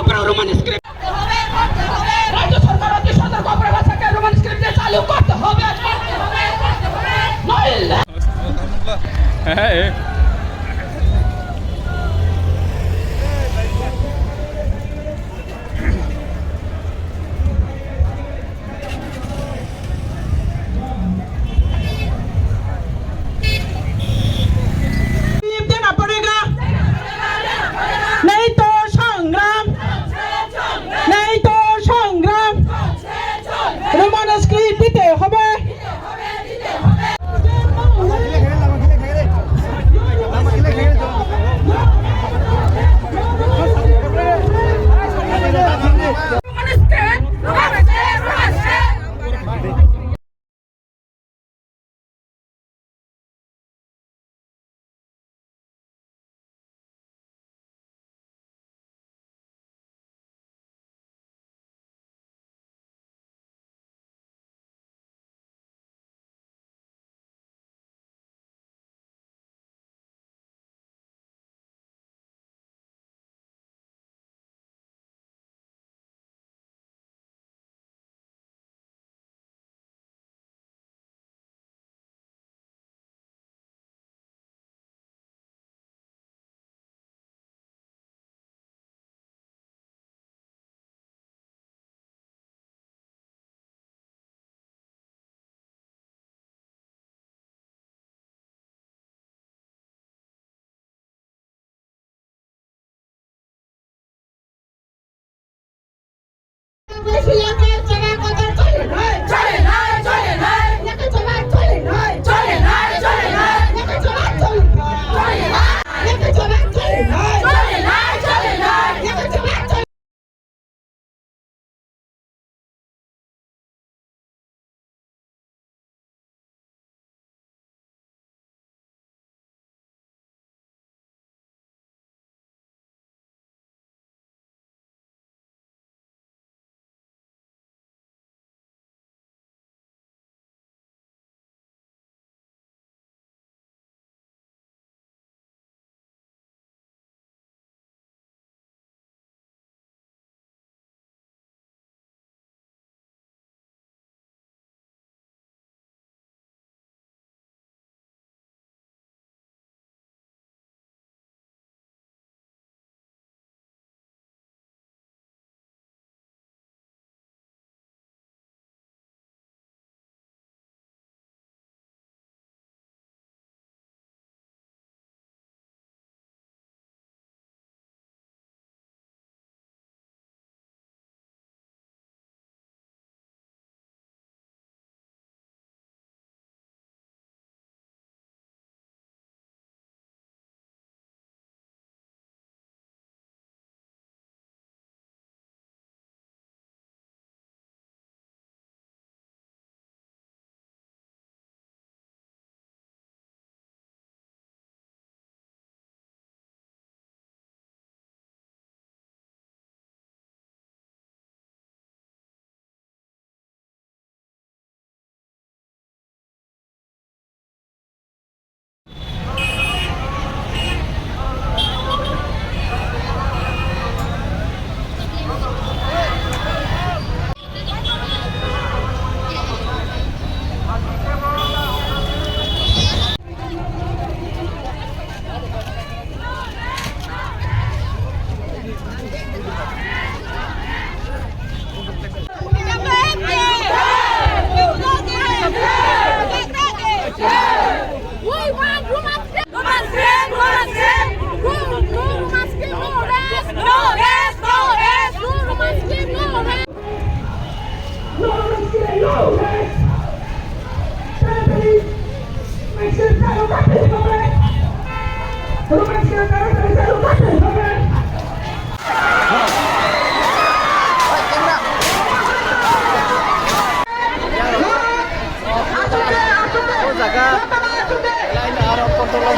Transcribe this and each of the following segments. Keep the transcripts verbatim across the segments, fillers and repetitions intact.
আপনারা Roman script রাজ্য সরকার অতি সতর্ক করে ভাষাকে রোমান স্ক্রিপ্টে চালু করতে হবে। নইলে देना पड़ेगा, नहीं तो संग्राम, नहीं तो संग्राम। রোমান স্ক্রিপ্ট দিতে হবে। We want Roman script! Roman script! Roman script! Ro-, ro-, Roman script! No rest! No rest! No rest! No Roman script! No rest! O jaga lain aro control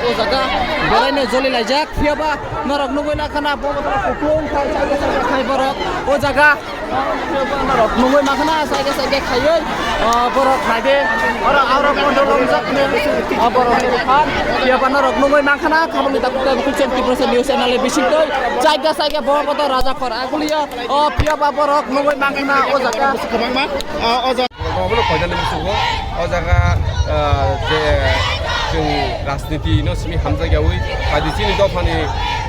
o jaga belai no joli laijak, phiya ba norok nugwi na khana bo botolo kutung khai, khai, khai, khai borok o jaga. Nungwi mankha na, saige saige khaiwi, ah, borok khaide. Oro, oro, kondo lomjak, ah, borok khan. Phiya ba norok nungwi mankha na, khamani dakuk tai bukuk cheng Tiprasa News Channel ni bisingtwi. Saige saige bo bo to raja khor aguliya. Oh, phiya ba borok nungwi mankha na, o jaga. Kwbangma, ah, o jaga. Obono koinani musugo, o jaga, ah, je chwng rajniti no simi hamjakyawi, padi chini dophani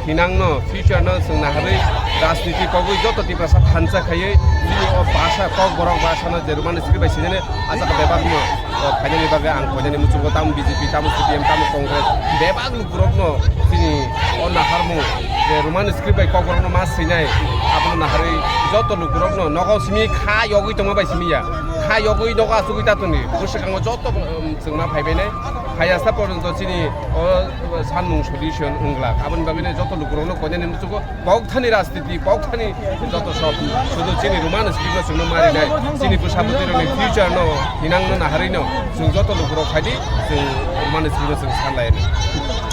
hinangno, future no chwng naharwi, rajniti kogwi joto Tiprasa thansa khaiwi, chini o bhasha, kokborok bhasha no je Roman script bai sinani, a jaga bebak no, o, khainani bagwi ang koinani muchungo, tamo B J P, tamo C P M, tamo Congress, bebak lukurokno chini o naharmung je Roman script bai kokborokno ma swinai, abono naharwi joto lukurokno nogo simi kha yogwi tongma bai simi ya. Kha yogwi nogo asugwi ta tongdi. Bwswkango joto, um, chwngma phaibainai. Phaiya sa porjonto chini o, o sanmung solution wnglak. Aboni bagwino joto lukurokno koinani muchungo bokthani rajniti, bokthani joto sob sudu chini Roman script no chwngno marinai. Chini bwsa bwtwirokni future no hinangno naharwino chwng joto lukurok phaidi chwng Roman script no chwng sanlainai.